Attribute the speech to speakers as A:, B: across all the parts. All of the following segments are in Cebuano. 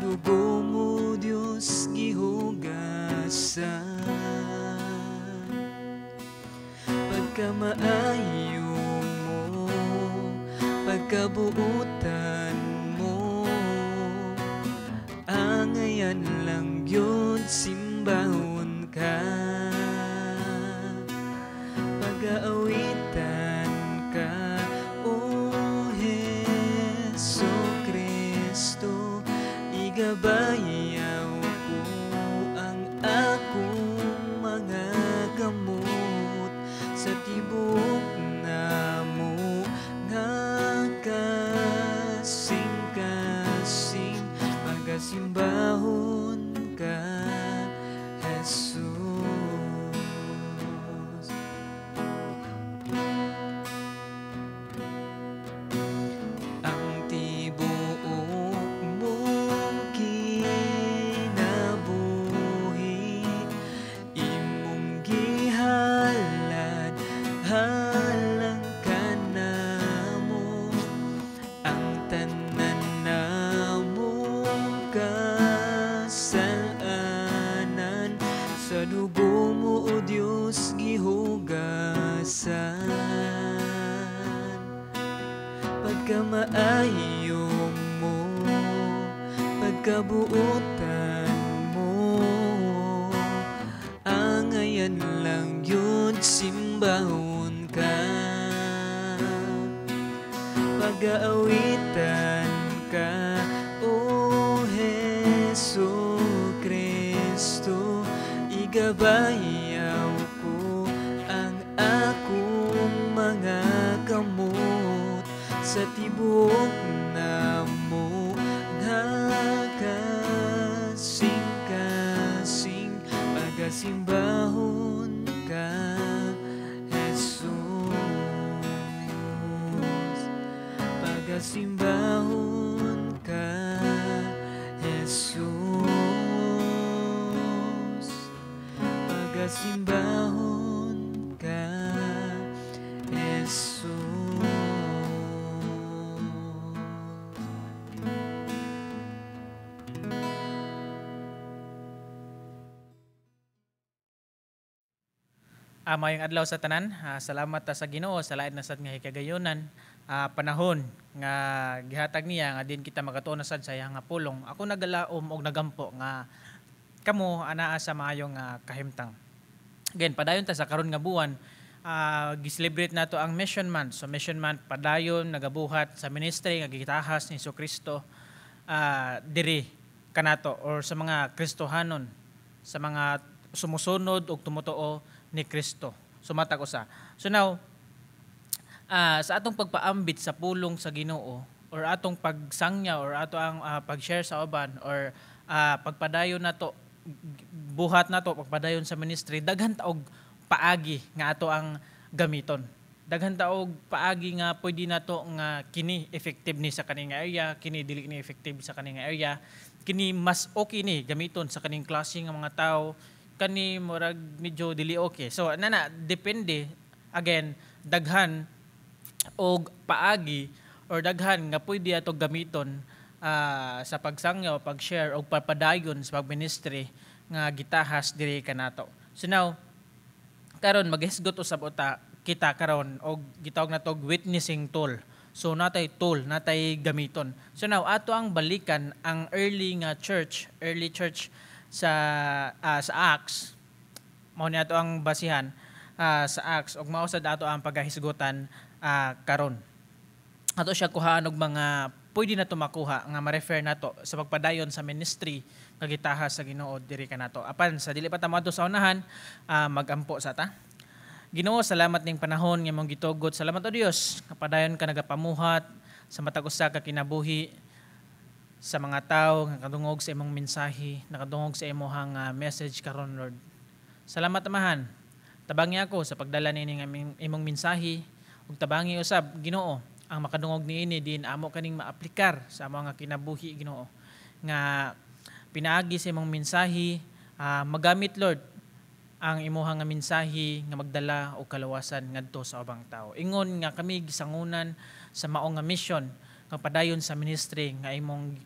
A: dugo mo, Dios, gihugasan. Pagkamaayo mo, pagkabuutan mo, angayan lang yun simbahon ka, pag-aawitan ka, O Heso Kristo. Igabayaw ko ang akong mga kamot sa tibok namo nga kasing-kasing, pagasimbahon ka, Jesus. Ang tibuok mong kinabuhi, imong gihalad halang kanamo. Ang tanan namong kasalanan, sa dugo mo, O Dios, gihugasan. Pagkamaayo mo, pagkabuotan mo, angayan lang yun simbahon ka, pag-aawitan ka, O Heso Kristo. Igabayaw ko ang akong mga kamot sa tibok namo nga kasing-kasing, pagasimbahon ka, Jesus. Pagasimbahon ka, Jesus. Pagasimbahon ka, Jesus.
B: Maayong adlaw sa tanan. Salamat ta sa Ginoo sa lain na sad nga hikagayonan, panahon nga gihatag niya nga din kita makatuon na sad sa iyang nga pulong. Ako nagalaom og nagampo nga kamo anaa sa maayong kahimtang. Again, padayon ta sa karon nga buwan, gi-celebrate nato ang Mission Month. So Mission Month, padayon nagabuhat sa ministry nga gitahas ni Jesucristo diri kanato or sa mga Kristohanon, sa mga sumusunod og tumutuo ni Kristo. Sumatag usa. So now, sa atong pagpaambit sa pulong sa Ginoo or atong pagsangya or ato ang pag-share sa uban or pagpadayon nato, buhat nato pagpadayon sa ministry, daghan ta og paagi nga ato ang gamiton. Daghan ta og paagi nga pwede nato nga kini effective ni sa kaning area, kini dili ni effective sa kaning area, kini mas okay ni gamiton sa kaning klase nga mga tawo, kani murag medyo dili okay. So nana depende, again, daghan og paagi or daghan nga pwede ato gamiton sa pagsangya o pag-share o pagpadayon sa pagministry nga gitahas diri kanato. So now karon maghisgot usab uta kita karon og gitawag nato og witnessing tool. So natay tool, natay gamiton. So now ato ang balikan ang early nga church, early church sa Acts. Mao ni ato ang basihan sa Acts ug mao sad ato ang pagahisgutan karon. Ato siya kuhaan og mga pwede nato makuha nga ma-refer nato sa pagpadayon sa ministry nga gitahas sa Ginoo diri kanato. Apan sa dili pa ta moadto sa unahan, magampo sa ta. Ginoo, salamat ning panahon nga imong gitugot. Salamat o Dios, padayon ka nagapamuhat sa matag usa ka kinabuhi sa mga tawo nga nakadungog sa imong mensahe, nakadungog sa imong message karon, Lord. Salamat, Amahan. Tabangi ako sa pagdala niini nga imong mensahe ug tabangi usab, Ginoo, ang makadungog niini din amo kaning maaplikar sa amo nga kinabuhi, Ginoo, nga pinaagi sa imong mensahe, magamit, Lord, ang imuha nga mensahe nga magdala og kalawasan ngadto sa ubang tawo. Ingon nga kami gisangunan sa mao nga mission nga padayon sa ministry nga imong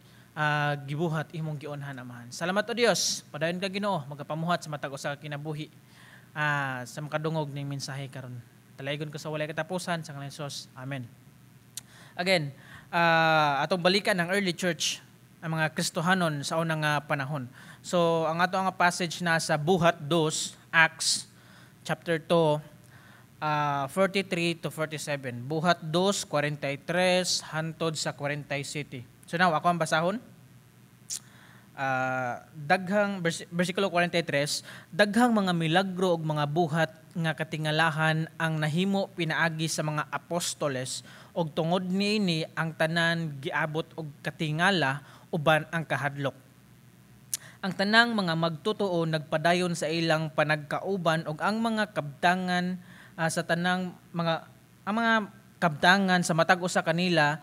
B: Gibuhat imong giunhan, Amahan. Salamat, O Dios. Padayon ka, Ginoo, magapamuhat sa matag usa ka kinabuhi sa makadungog ning mensahe karon. Talaygon ko sa walay katapusan sa ngalan ni Jesus. Amen. Again, atong balikan ang early church, ang mga Kristohanon sa unang panahon. So, ang ato ang passage na sa Buhat 2, Acts chapter 2, 43 to 47. Buhat 2, 43 hantod sa 47. So now, ako ang basahon. Daghang versikulo 43, daghang mga milagro ug mga buhat nga katingalahan ang nahimo pinaagi sa mga apostoles, ug tungod niini ang tanan giabot og katingala uban ang kahadlok. Ang tanang mga magtotoo nagpadayon sa ilang panagkauban, ug ang mga kabtangan sa tanang mga ang mga kabtangan sa matag usa kanila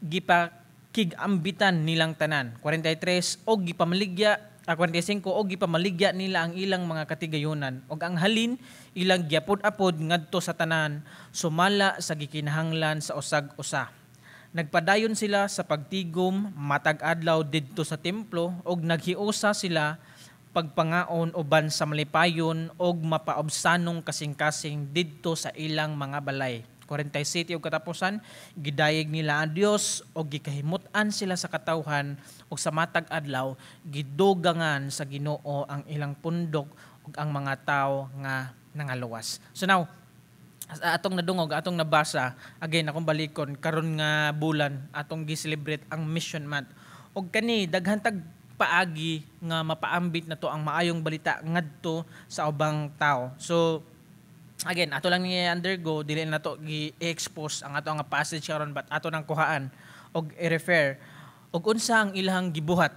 B: gipakig-ambitan nilang tanan. 43, og gipamaligya, 45, og gipamaligya nila ang ilang mga katigayunan og ang halin ilang giapod-apod ngadto sa tanan sumala sa gikinahanglan sa usag usa. Nagpadayon sila sa pagtigom matag adlaw didto sa templo, og naghiusa sila pagpangaon uban sa malipayon og mapaobsanong kasing-kasing didto sa ilang mga balay. 47, og katapusan, gidayeg nila ang Dios og gikahimut-an sila sa katawhan, ug sa matag adlaw gidugangan sa Ginoo ang ilang pundok ug ang mga tawo nga nangaluwas. So now, atong nadungog, atong nabasa, again, akong balikon, karon nga bulan, atong gi-celebrate ang Mission Month. Og kani, daghan tag paagi nga mapaambit na to ang maayong balita ngadto sa ubang tao. So, again, ato lang ni undergo, dili na to gi-expose ang ato nga passage karon, but ato nang kuhaan og i-refer og unsa ang ilang gibuhat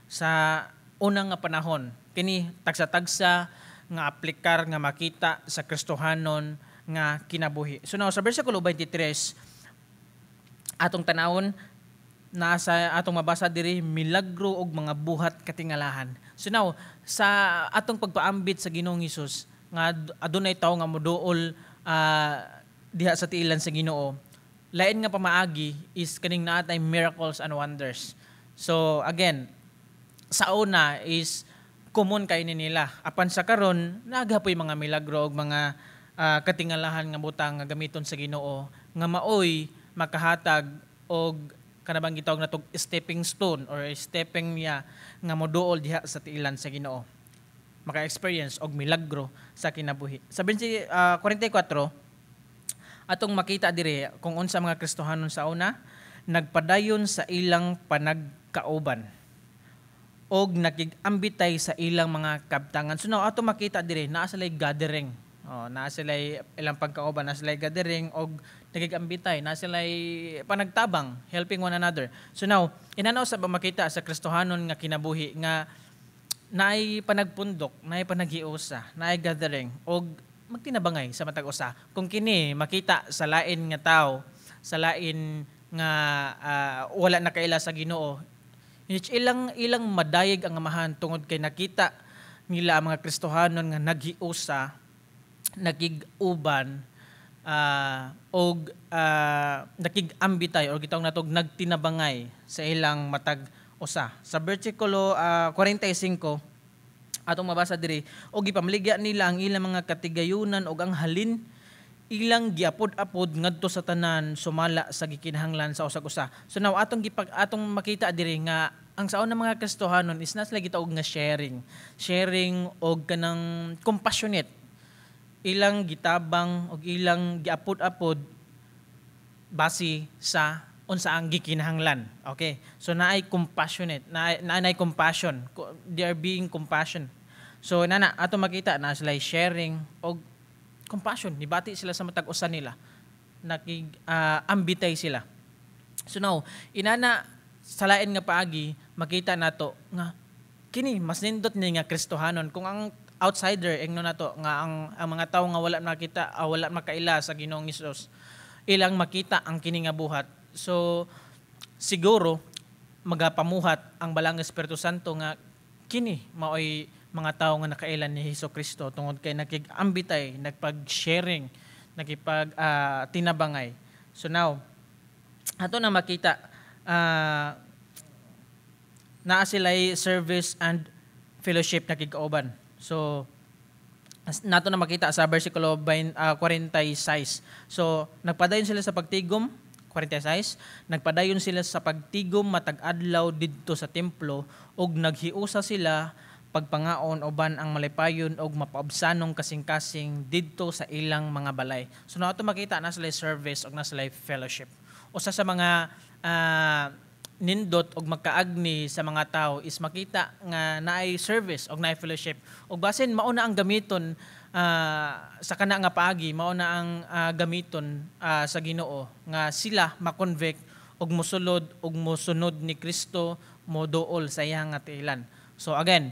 B: sa unang nga panahon. Kini tagsa-tagsa nga aplikar nga makita sa Kristohanon nga kinabuhi. So now, sa versikulo 23, atong tanawon, nasa atong mabasa diri, milagro og mga buhat katingalahan. So now, sa atong pagpaambit sa Ginoong Hesus nga adunay tawo nga moduol diha sa tiilan sa Ginoo, lain nga pamaagi is kaning naatay miracles and wonders. So again, sa una is common kay ni nila. Apan sa karon, nagapoy mga milagro og mga katingalahan nga butang nga gamiton sa Ginoo nga maoy makahatag og kanabang gitawag natog stepping stone or stepping niya nga moduol diha sa tiilan sa Ginoo, maka-experience og milagro sa kinabuhi. Sa 44, atong makita diri kung unsa mga Kristohanon sa una, nagpadayon sa ilang panagkauban og nakig-ambitay sa ilang mga kabtangan. So now, ato makita diri naa sila'y gathering. Oh, naa sila'y ilang pagkauban, naa sila'y gathering og nakig-ambitay, naa sila'y panagtabang, helping one another. So now, inanaw sa ba makita sa Kristohanon nga kinabuhi nga naay panagpundok, naay panaghiusa, naay gathering og magtinabangay sa matag usa? Kung kini makita sa lain nga tao, sa lain nga wala nakaila sa Ginoo, which ilang ilang madayeg ang Amahan tungod kay nakita nila ang mga Kristohanon nga naghiusa, nakig-uban og nakig-ambitay or gitawag natog nagtinabangay sa ilang matag usa. Sa versikulo 45, atong mabasa diri, og gipamaligya nila ang ilang mga katigayunan og ang halin ilang giapod-apod ngadto sa tanan sumala sa gikinahanglan sa usag usa. So now, atong makita diri nga ang sa unang mga Kristohanon is naa sila gitawag nga sharing. Sharing og kanang compassionate. Ilang gitabang og ilang giapod-apod base sa unsa ang gikinahanglan. Okay. So naay compassionate, naay naay compassion. They are being compassion. So nana ato makita na sila sharing og compassion. Nibati sila sa matag usa nila. Nakig ambitay sila. So now, inana sa lain nga paagi makita nato nga kini mas nindot ni nga Kristohanon. Kung ang outsider, ingno nato nga ang mga tawo nga wala makita, wala makaila sa Ginoong Hesus, ilang makita ang kini nga buhat. So siguro magapamuhat ang Balang Espiritu Santo nga kini maoy mga tawo nga nakaila ni Hesus Kristo tungod kay nakig-ambitay, nagpag-sharing, nakipag tinabangay. So now, ato na makita Naa sila'y service and fellowship na kigkauban. So nato na makita sa versikulo 20, 46. So nagpadayon sila sa pagtigom, 46, nagpadayon sila sa pagtigom matag adlaw didto sa templo ug naghiusa sila pagpangaon uban ang malipayon og mapaubsanong kasing-kasing didto sa ilang mga balay. So nato makita na sila service ug na sila fellowship. Usa sa mga nindot og magkaagni sa mga tao is makita nga naay service og naay fellowship, ug basin mao na ang gamiton sa kana nga paagi, mao na ang gamiton sa Ginoo nga sila makonvict og mosulod og mosunod ni Kristo, moduol sa iyang nga tiilan. So again,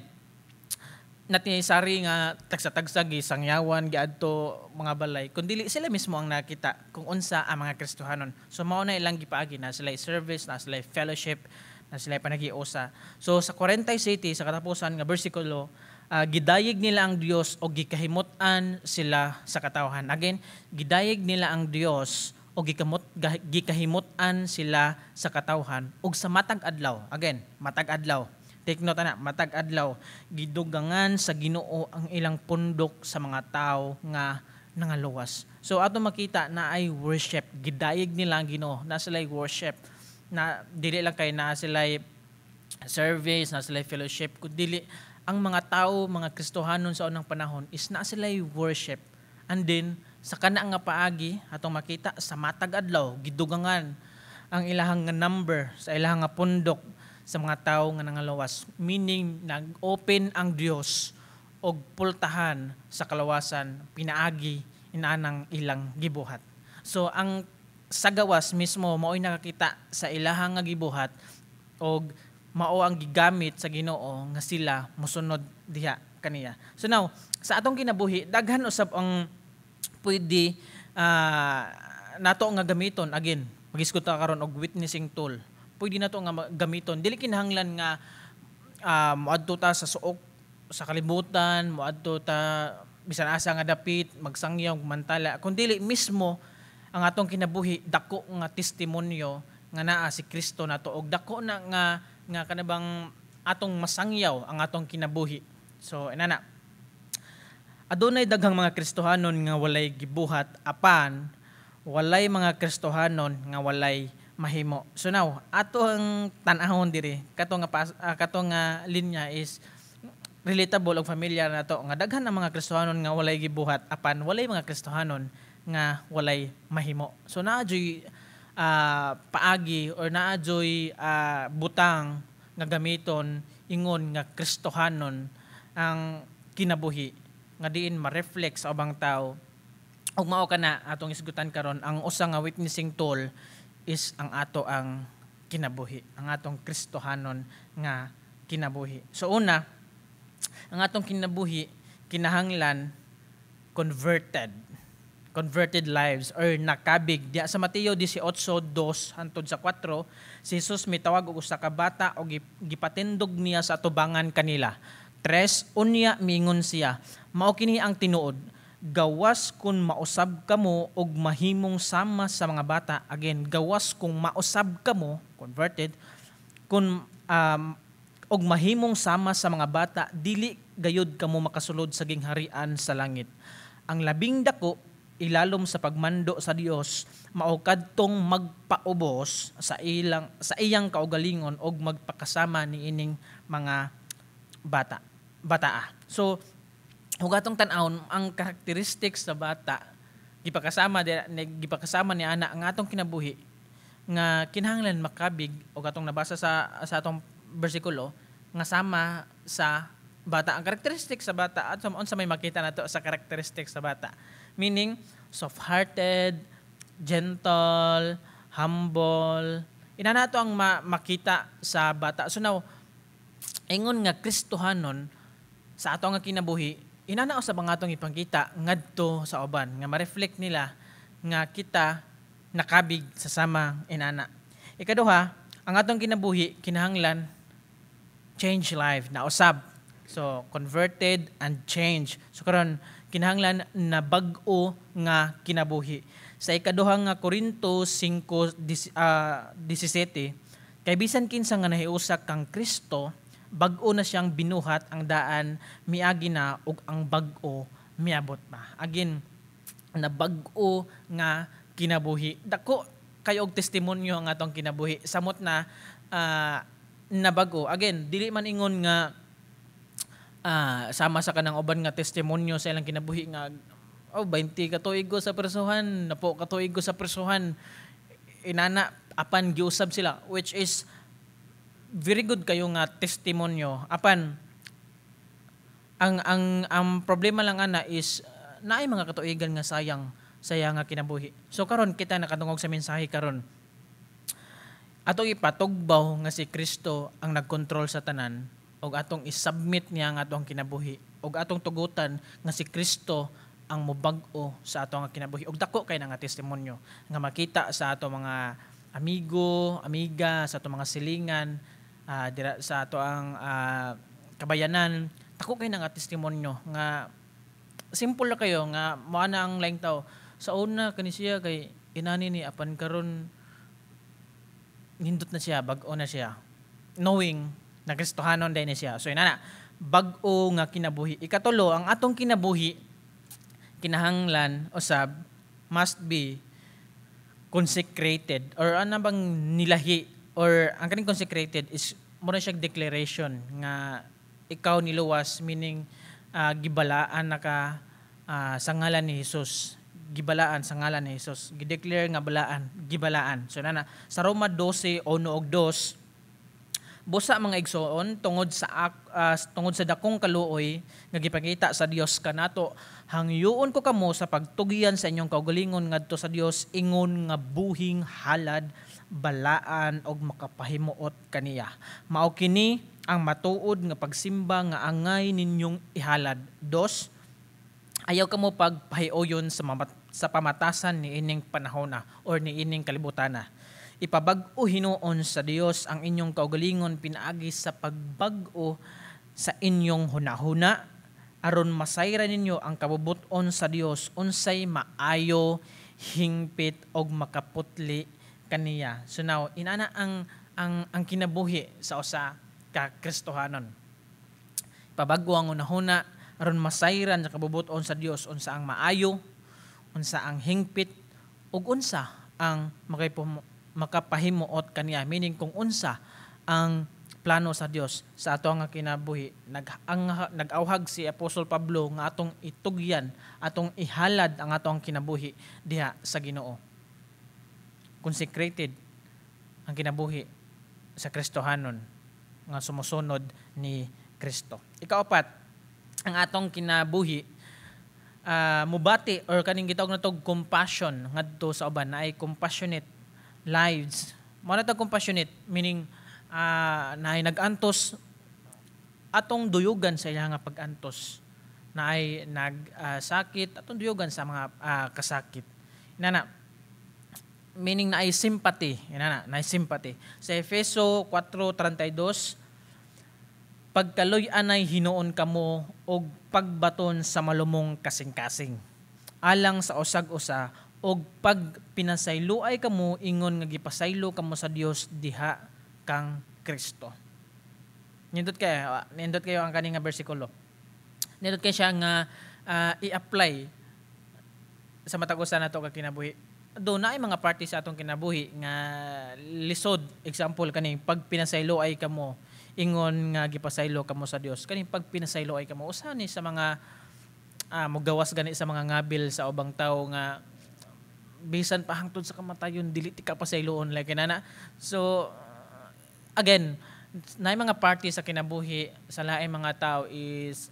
B: not sari nga tagsa-tagsa gisangyawan, giadto mga balay, kundi sila mismo ang nakita kung unsa ang mga Kristohanon. So mao na ilang gipaagi na sila service, na sila fellowship, na sila panaghiusa. So sa 47, sa katapusan nga bersikulo, gidayeg nila ang Dios o gikahimut-an sila sa katawhan. Again, gidayeg nila ang Dios o gikahimut-an sila sa katawhan ug sa matag adlaw. Again, matag adlaw. Take note ana, matag adlaw gidugangan sa Ginoo ang ilang pundok sa mga tao nga nangaluwas. So ato makita na ay worship, gidayeg nila ang Ginoo, na sila worship na dili lang kay na sila service, na sila fellowship, kundi ang mga tao, mga Kristohanon sa unang panahon is na sila worship. And then sa kana nga paagi atong makita sa matag adlaw gidugangan ang ilahang nga number sa ilahang nga pundok sa mga tao nga nangaluwas, meaning nag-open ang Dios og pultahan sa kalawasan pinaagi inanang ilang gibuhat. So ang sa gawas mismo mao'y nakakita sa ilahang nga gibuhat og mao ang gigamit sa Ginoo nga sila mosunod diha kaniya. So now, sa atong kinabuhi, daghan usab ang pwede nato nga gamiton. Again, magisgot ta karon og witnessing tool. Pwede nato nga gamiton. Dili kinahanglan nga moadto ta sa suok sa kalibutan, moadto ta bisan asa nga dapit, magsangyaw, mantala. Kun dili mismo ang atong kinabuhi, dako nga testimonyo nga naa si Kristo nato og dako na nga nga kanabang atong masangyaw ang atong kinabuhi. So inana. Adunay daghang mga Kristohanon nga walay gibuhat apan walay mga Kristohanon nga walay mahimo. So now, ato ang tan-ahon diri, kato nga linya is relatable og familiar nato nga daghan ang mga Kristohanon nga walay gibuhat apan walay mga Kristohanon nga walay mahimo. So naa juy paagi or naa juy butang nga gamiton ingon nga Kristohanon ang kinabuhi nga diin ma-reflect sa ubang tao. Ug mao kana atong isgutan karon, ang usa nga witnessing tool is ang ato ang kinabuhi, ang atong Kristohanon nga kinabuhi. So una, ang atong kinabuhi kinahanglan converted. Converted lives or nakabig. Diya sa Mateo 18:2 hantod sa 4, si Jesus mitawag og usa ka bata og gipatindog niya sa atubangan kanila. 3, unya mingon siya, "Mao kini ang tinuod, gawas kung mausab kamo og mahimong sama sa mga bata." Again, gawas kung mausab kamo, converted, kung og mahimong sama sa mga bata, dili gayud kamo makasulod sa gingharian sa langit. Ang labing dako ilalom sa pagmando sa Dios mao kadtong magpaubos sa iyang kaugalingon og magpakasama niining mga bataa. So ug atong tan-awon ang characteristics sa bata, gipakasama ni ana ang atong kinabuhi nga kinahanglan makabig og atong nabasa sa atong bersikulo nga sama sa bata. Ang characteristics sa bata at unsa may makita nato sa characteristics sa bata? Meaning soft-hearted, gentle, humble. Ina nato ang makita sa bata. So now, ingon nga Kristohanon sa ato nga kinabuhi, inana sa mga atong ipangkita ngadto sa uban nga ma-reflect nila nga kita nakabig sa sama inana. Ikaduha, ang atong kinabuhi kinahanglan change life na usab. So converted and change. So karon kinahanglan na bag-o nga kinabuhi. Sa ikaduha nga Korinto 5:17, Kay bisan kinsa nga nahiusa kang Kristo, bag-o na siyang binuhat, ang daan miagi na ug ang bag-o miabot na. Again, na bag-o nga kinabuhi. Dako kayo og testimonyo ang atong kinabuhi. Samot na nabago. Again, dili man ingon nga sama sa kanang uban nga testimonyo sa ilang kinabuhi nga, "Oh, 20 ka tuig ko sa presuhan, napo ka tuig ko sa presuhan," inana, apan giusab sila, which is very good kayo nga testimonyo. Apan ang problema lang ana is naay mga katuigan nga sayang sayang nga kinabuhi. So karon kita nakadungog sa mensahe karon, atong ipatugbaw nga si Kristo ang nagkontrol sa tanan ug atong isubmit niya ang atong kinabuhi ug atong tugutan nga si Kristo ang mobag-o sa atong kinabuhi, ug dako kay na nga testimonyo nga makita sa ato mga amigo, amiga, sa ato mga silingan, dira sa ato ang kabayanan. Dako kay na nga testimonyo nga simple ra kayo nga mo ana ang laing tao sa una, kani siya kay inani ni, apan karon nindot na siya, bag-o na siya, knowing na Kristohanon din siya. So inana, bag-o nga kinabuhi. Ikatulo, ang atong kinabuhi kinahanglan usab must be consecrated or ano bang nilahi, or ang kaning consecrated is mura siya declaration nga ikaw niluwas, meaning gibalaan na ka sa ngalan ni Jesus, gibalaan sa ngalan ni Jesus, gideclare nga balaan, gibalaan. So nana sa Roma 12:1 ug 2: "Busa mga igsoon, tungod sa dakong kaluoy nga gipakita sa Dios kanato, hangyoon ko kamo sa pagtugyan sa inyong kaugalingon ngadto sa Dios ingon nga buhing halad, balaan og makapahimuot kaniya. Mao kini ang matuod nga pagsimba nga angay ninyong ihalad. Dos, ayaw kamo pagpahiuyon sa pamatasan ni ining panahona or ni ining kalibutana. Ipabag-o hinuon sa Dios ang inyong kaugalingon pinaagi sa pagbag-o sa inyong hunahuna, aron masayran ninyo ang kabubut-on sa Dios, unsay maayo, hingpit og makaputli kaniya." So now, inana ang kinabuhi sa usa ka Kristohanon. Pabag-o ang hunahuna aron masayran sa kabubut-on sa Dios unsa ang maayo, unsa ang hingpit ug unsa ang makapahimuot kaniya, meaning kung unsa ang plano sa Dios sa ato nga kinabuhi. Nag-awhag si Apostol Pablo nga atong itugyan, atong ihalad ang atong kinabuhi diha sa Ginoo. Consecrated ang kinabuhi sa Kristohanon nga sumusunod ni Kristo. Ikaapat, ang atong kinabuhi mubati or kaning gitawag natog compassion ngadto sa uban, naay compassionate lives. Mao na compassionate, meaning naay nag-antos, atong duyugan sa iyang nga pag-antos. Naay nagsakit, atong duyugan sa mga kasakit. Inana, meaning naay sympathy. Inana, naay sympathy. Sa Efeso 4:32, "Pagkaluy-anay hinuon kamo og pagbaton sa malumong kasing-kasing alang sa usag-usa og pagpinasayloay kamo ingon nga gipasaylo kamo sa Dios diha kang Kristo." Nindot kayo ang kani nga bersikulo. Nindot kay siya nga i-apply sa matag usa nato ka kinabuhi. Do naay mga party sa atong kinabuhi nga lisod. Example, kaning "pagpinasaylo ay kamo ingon nga gipasaylo kamo sa Dios." Kaning "pagpinasaylo ay kamo," usa ni sa mga mogawas gani sa mga ngabil sa ubang tawo nga bisan pa hangtod sa kamatayon dili ti ka pasayloon, like inana. So again, naay mga party sa kinabuhi sa laing mga tao is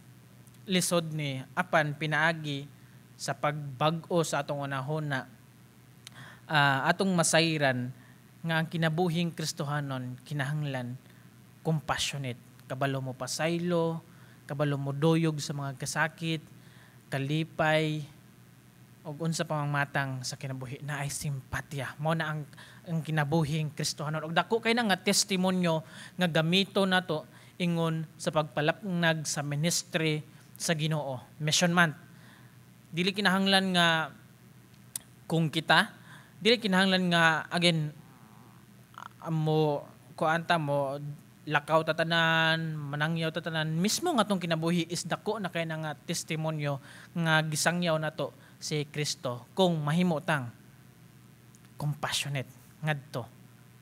B: lisod ni, apan pinaagi sa pagbag-o sa atong hunahuna, atong masayran nga ang kinabuhing Kristohanon kinahanglan compassionate, kabalo mo pasaylo, kabalo mo duyog sa mga kasakit, kalipay ug unsa pa mang matang sa kinabuhi, naay simpatya. Mao na ang kinabuhing Kristohanon ug dako kay na nga testimonyo nga gamito nato ingon sa pagpalapnag sa ministry sa Ginoo. Mission Month, dili kinahanglan nga kung kita dili kinahanglan nga again mo kuan ta mo lakaw ta tanan, manangyaw ta tanan, mismo nga atong kinabuhi is dako na kay na nga testimonyo nga gisangyaw nato si Kristo kung mahimo tang compassionate ngadto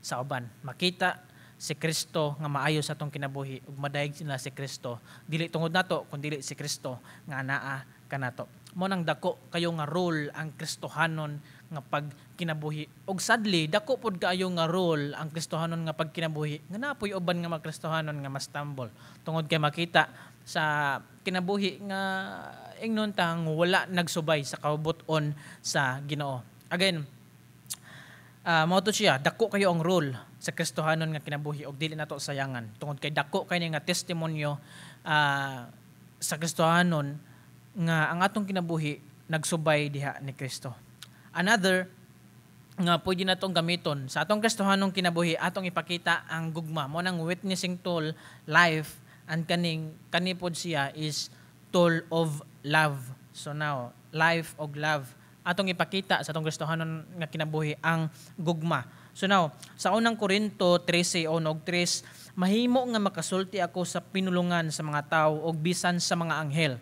B: sa uban. Makita si Kristo nga maayo sa atong kinabuhi ug madayeg sila si Kristo dili tungod nato kun dili si Kristo nga anaa kanato. Mo nang dako kayo nga role ang Kristohanon nga pagkinabuhi, ug sadly dako pod kaayo nga role ang Kristohanon nga pagkinabuhi nga napoy uban nga mga Kristohanon nga ma-stumble tungod kay makita sa kinabuhi nga ingnon tang wala nagsubay sa kabubut-on sa Ginoo. Again, mao to siya, dako kayo ang role sa Kristohanon nga kinabuhi og dili nato sayangan tungod kay dako kay nga testimonyo sa Kristohanon nga ang atong kinabuhi nagsubay diha ni Kristo. Another nga pwede natong gamiton sa atong Kristohanong kinabuhi, atong ipakita ang gugma, mo nang witnessing tool, life, and kaning kani pod siya is tool of love. So now, life og love, atong ipakita sa atong Kristohanon nga kinabuhi ang gugma. So now, sa Unang Korinto 13:1 og 3, "Mahimo nga makasulti ako sa pinulungan sa mga tao og bisan sa mga anghel.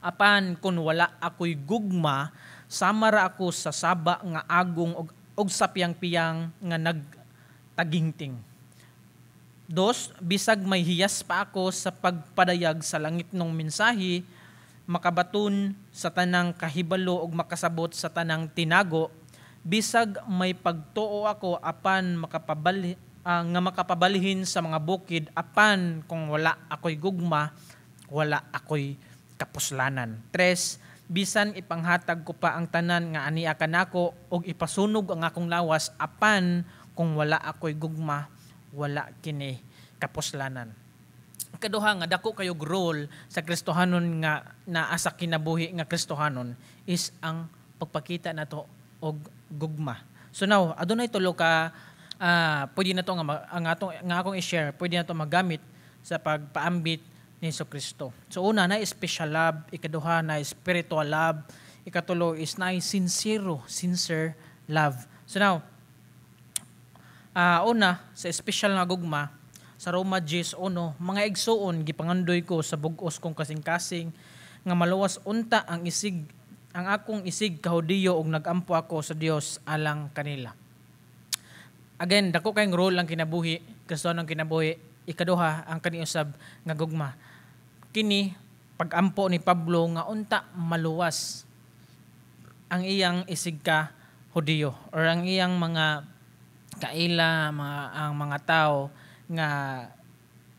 B: Apan kung wala ako'y gugma, sama ra ako sa saba nga agong og sa piyang-piyang nga nagtagingting." Dos, "Bisag may hiyas pa ako sa pagpadayag sa langitnong mensahe, makabaton sa tanang kahibalo ug makasabot sa tanang tinago, bisag may pagtuo ako apan nga makapabalhin sa mga bukid, apan kung wala ako'y gugma, wala ako'y kapuslanan." Tres, "Bisan ipanghatag ko pa ang tanan nga ania kanako og ipasunog ang akong lawas, apan kung wala ako'y gugma, wala kini kapuslanan." Kaduha nga dako kayo role sa Kristohanon nga naa sa kinabuhi nga Kristohanon is ang pagpakita nato og gugma. So now, adunay tulo ka pwede na to nga ang atong nga akong i-share, pwede na to magamit sa pagpaambit ni Hesus Kristo. So una na special love, ikaduha na spiritual love, ikatulo is na sincere love. So now, una sa special nga gugma, sa Roma 10:1, "Mga igsuon, gipangandoy ko sa bug-os kong kasing-kasing nga maluwas unta ang akong isig kahudiyo ug nagampo ako sa Dios alang kanila." Again, dako kayong role ang kinabuhi, Kristohanong kinabuhi. Ikaduha, ang kaniusab nga gugma. Kini pagampo ni Pablo nga unta maluwas ang iyang isig ka Hudiyo or ang iyang mga kaila, ang mga tao nga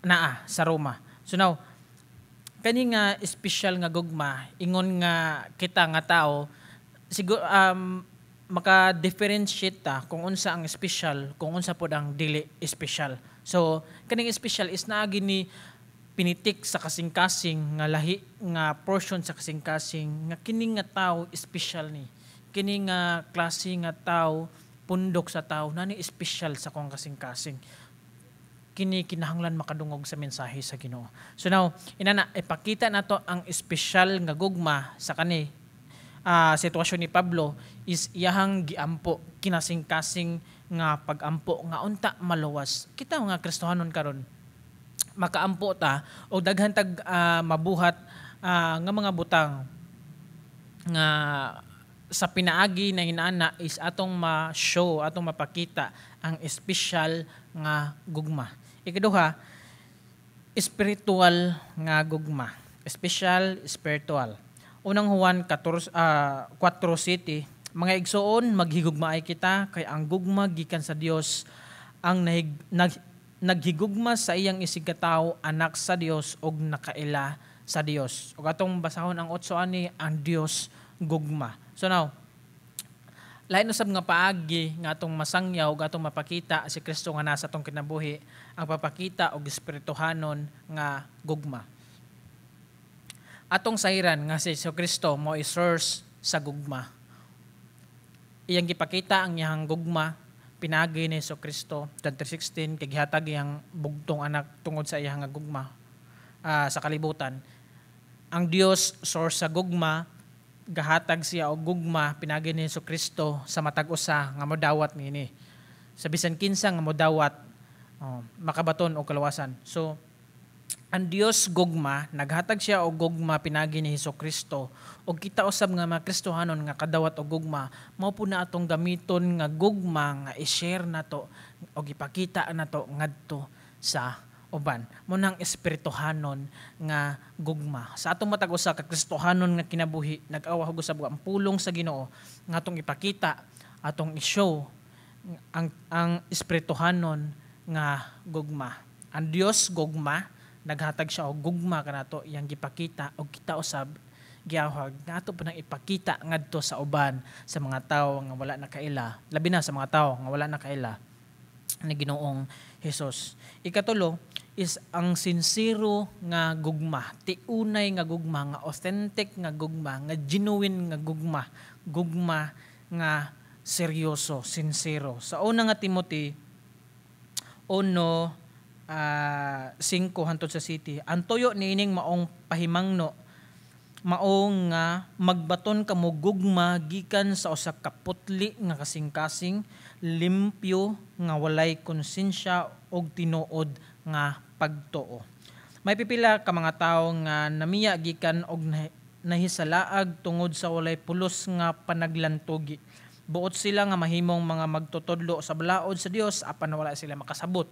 B: naa sa Roma. So now, kani nga espesyal nga gugma, ingon nga kita nga tao siguro maka-differentiate ta kung unsa ang espesyal, kung unsa pod ang dili espesyal. So kaning espesyal is naagi ni pinitik sa kasing-kasing nga lahi nga portion sa kasing-kasing nga kini nga tao espesyal ni. Kini nga klase nga tao, pundok sa tao nani espesyal sa akong kasing-kasing, kini kinahanglan makadungog sa mensahe sa Ginoo. So now, inana ipakita nato ang espesyal nga gugma sa kani sitwasyon ni Pablo is iyahang giampo, kinasing-kasing nga pagampo nga unta maluwas. Kita nga Kristohanon karon makaampo ta o daghan tag mabuhat nga mga butang nga sa pinaagi na inana is atong ma-show, atong mapakita ang espesyal nga gugma. Ikaduha, spiritual nga gugma. Special, spiritual. Unang Juan 14, 4:7, "Mga igsuon, maghigugmaay kita kay ang gugma gikan sa Dios. Ang naghigugma sa iyang isig katawo anak sa Dios ug nakaila sa Dios." Ug atong basahon ang 8 ani, ang Dios gugma. So now, lain usab nga paagi nga atong masangyaw ug atong mapakita si Kristo nga nasa atong kinabuhi, ang papakita og espirituhanon nga gugma. Atong sahiran nga si Kristo mo is source sa gugma. Iyang gipakita ang iyang gugma pinagi ni Hesus Kristo, John 3:16, kay gihatag iyang bugtong anak tungod sa iyang nga gugma sa kalibutan. Ang Dios source sa gugma, gahatag siya og gugma pinagi ni Hesus Kristo sa matag usa nga modawat niini. Sa bisan kinsa nga modawat Oh, makabaton og kaluwasan. So ang Dios gugma, naghatag siya og gugma pinagi ni Hesus Kristo. Ug kita usab nga mga Kristohanon nga kadawat og gugma, mao po na atong gamiton nga gugma nga i-share nato og ipakita nato ngadto sa uban. Mao nang espirituhanon nga gugma. Sa atong matag usa ka Kristohanon nga kinabuhi, nag-awhag usab ang pulong sa Ginoo nga atong ipakita, atong i-show ang espirituhanon nga gugma. Ang Dios gugma, naghatag siya og gugma kanato, iyang gipakita, og kita usab giawhag nga ato pa nang ipakita ngadto sa uban, sa mga tawo nga wala nakaila, labi na sa mga tawo nga wala nakaila ni Ginoong Hesus. Ikatulo is ang sinsero nga gugma, tiunay nga gugma, nga authentic nga gugma, nga genuine nga gugma, gugma nga seryoso, sinsero. Sa una nga Timothy 1:5 hantod sa 7, ang tuyo niining maong pahimangno mao nga magbaton kamo gugma gikan sa usa ka putli nga kasing-kasing, limpyo nga walay konsensya og tinuod nga pagtuo. May pipila ka mga tawo nga namiya gikan og nahisalaag tungod sa walay pulos nga panaglantugi. Buot sila nga mahimong mga magtutudlo sa balaod sa Dios, apan wala sila makasabot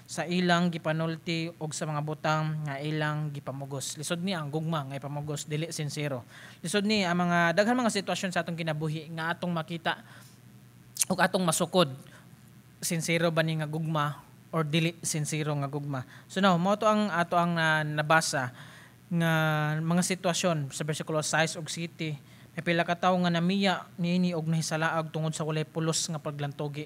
B: sa ilang gipanulti og sa mga butang nga ilang gipamugos. Lisod ni ang gugma nga ipamugos dili sinsero. Lisod ni ang mga daghan mga sitwasyon sa atong kinabuhi nga atong makita ug atong masukod, sinsero ba ni nga gugma or dili sinsero nga gugma. So now, mao to ang ato ang nabasa nga mga sitwasyon sa bersikulo 6 ug 7. May pila ka tawo nga namiya niini og nahisalaag tungod sa walay pulos nga paglantugi.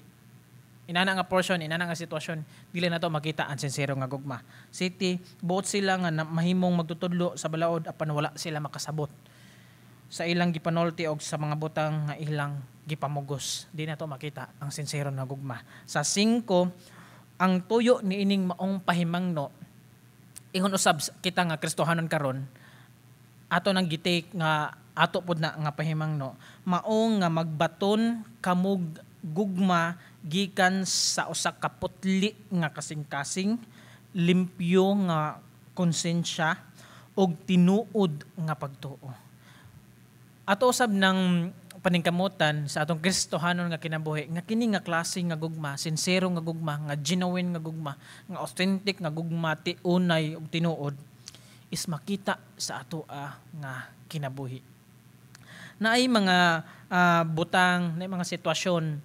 B: Inana nga portion, inana nga sitwasyon, dili nato makita ang sinsero nga gugma. 7, buot sila nga mahimong magtutudlo sa balaod, apan wala sila makasabot sa ilang gipanulti og sa mga butang nga ilang gipamugos. Di nato makita ang sinsero nga gugma. Sa 5, ang tuyo niining maong pahimangno, ingon usab kita nga Kristohanon karon, ato nang gitake nga ato pod na nga pahimangno, mao nga magbaton kamog gugma gikan sa usa ka putli nga kasing-kasing, limpyo nga konsensya og tinuod nga pagtuo. Ato usab ng paningkamutan sa atong Kristohanon nga kinabuhi nga kini nga klase nga gugma, sinsero nga gugma, nga genuine nga gugma, nga authentic nga gugma, tiunay ug tinuod, is makita sa atoa nga kinabuhi. Naay mga butang, naay mga sitwasyon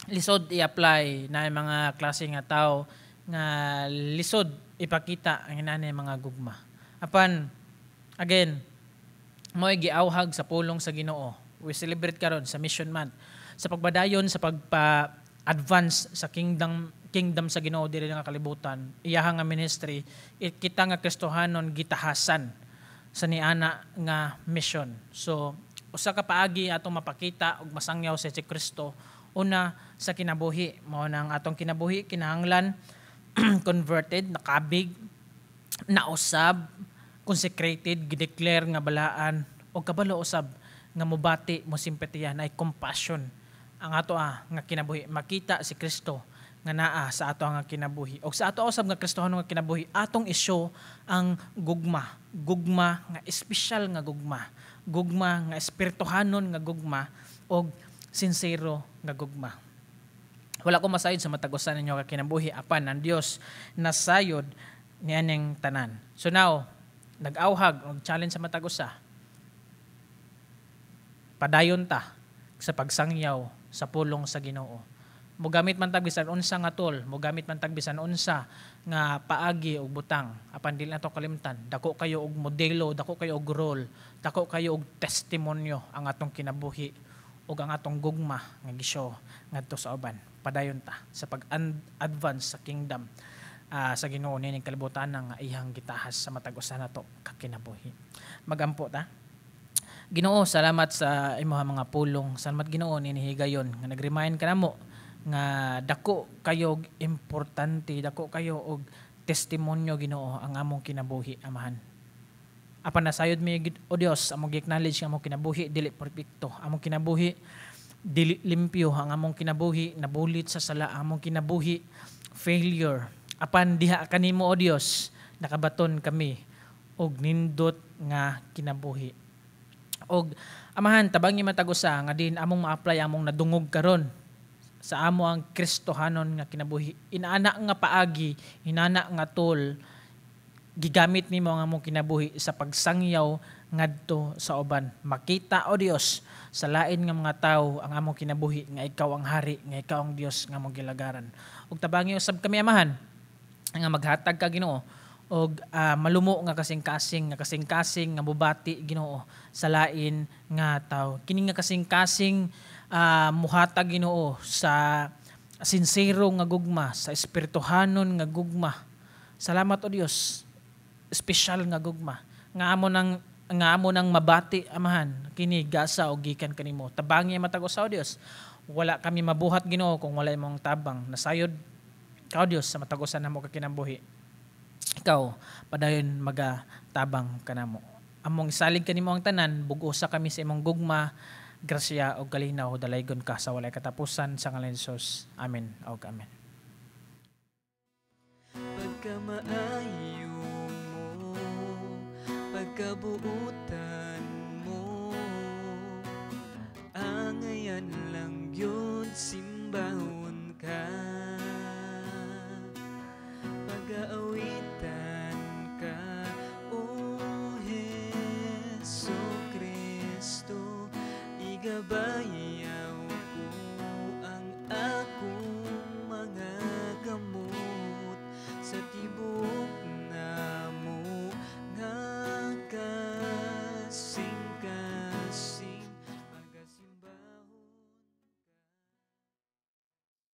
B: lisod i-apply, naay mga klase nga tao nga lisod ipakita ang inani mga gugma. Apan again, mo'y giawhag sa pulong sa Ginoo. We celebrate karon sa Mission Month sa pagbadayon sa pagpa-advance sa kingdom sa Ginoo diri nga kalibutan. Iyaha nga ministry, kita nga Kristohanon gitahasan sa niana nga mission. So usa ka paagi atong mapakita og masangyaw sa si Kristo, una sa kinabuhi. Mao nang atong kinabuhi kinahanglan converted, nakabig, nausab, consecrated, gideclare nga balaan, o kabalo usab nga mobati, mo simpatiya, na compassion ang ato nga kinabuhi. Makita si Kristo nga naa sa ato nga kinabuhi. Og sa ato usab nga Kristohanon nga kinabuhi, atong isyo ang gugma, gugma nga espesyal nga gugma, gugma nga espirituhanon nga gugma, og sinsero nga gugma. Wala ko masayod sa matag usa ninyo ka kinabuhi, apan ang Dios nasayod nianing tanan. So now, nag-awhag og challenge sa matag usa. Padayon ta sa pagsangyaw sa pulong sa Ginoo. Mogamit man tag bisan unsa nga tool, mogamit man tag bisan unsa nga paagi og butang, apan dili nato kalimtan, dako kayo og modelo, dako kayo og role, dako kayo og testimonyo ang atong kinabuhi ug ang atong gugma nga gishow ngadto sa uban. Padayon ta sa pag-advance sa kingdom sa Ginoo nining kalibutan nga iyang gitahas sa matag usa nato ka kinabuhi. Magampo ta. Ginoo, salamat sa imong mga pulong. Salamat, Ginoo, niini higayon nga nag-remind ka namo nga dako kayo og importante, dako kayo og testimonyo, Ginoo, ang among kinabuhi, Amahan. Apan nasayod mi, o Dios, among gi-acknowledge nga among kinabuhi dili perpekto. Among kinabuhi Dili limpyo ang among kinabuhi, nabulit sa sala ang among kinabuhi, failure. Apan diha kanimo, O Dios, nakabaton kami og nindot nga kinabuhi. Og Amahan, tabangi matag usa nga din among ma-apply among nadungog karon sa amo ang Kristohanon nga kinabuhi. Inana nga paagi, inana nga tool, gigamit nimo ang among kinabuhi sa pagsangyaw ngadto sa uban. Makita, O Dios, sa lain nga mga tawo ang among kinabuhi nga ikaw ang hari, nga ikaw ang Dios nga among gilagaran. Ug tabangi usab kami, Amahan, nga maghatag ka, Ginoo, og malumo nga kasing-kasing nga mubati, Ginoo, sa lain nga tawo. Kini nga kasing-kasing muhatag, Ginoo, sa sinsero nga gugma, sa espirituhanon nga gugma. Salamat, O Dios, espesyal nga gugma nga amo nang mabati, Amahan, kini gasa og gikan kanimo. Tabangi matag usa, O Dios. Wala kami mabuhat, Ginoo, kung wala imong tabang. Nasayod ka, O Dios, sa matag usa namo ka kinabuhi. Ikaw padayon magatabang kanamo. Among isalig kanimo ang tanan, bug-osa kami sa imong gugma, grasya ug kalinaw. Dalaygon ka sa walay katapusan, sa ngalan ni Jesus. Amen ug amen.
A: Pagkamaayo mo, pagkabuutan mo, angayan lang yun simbahon.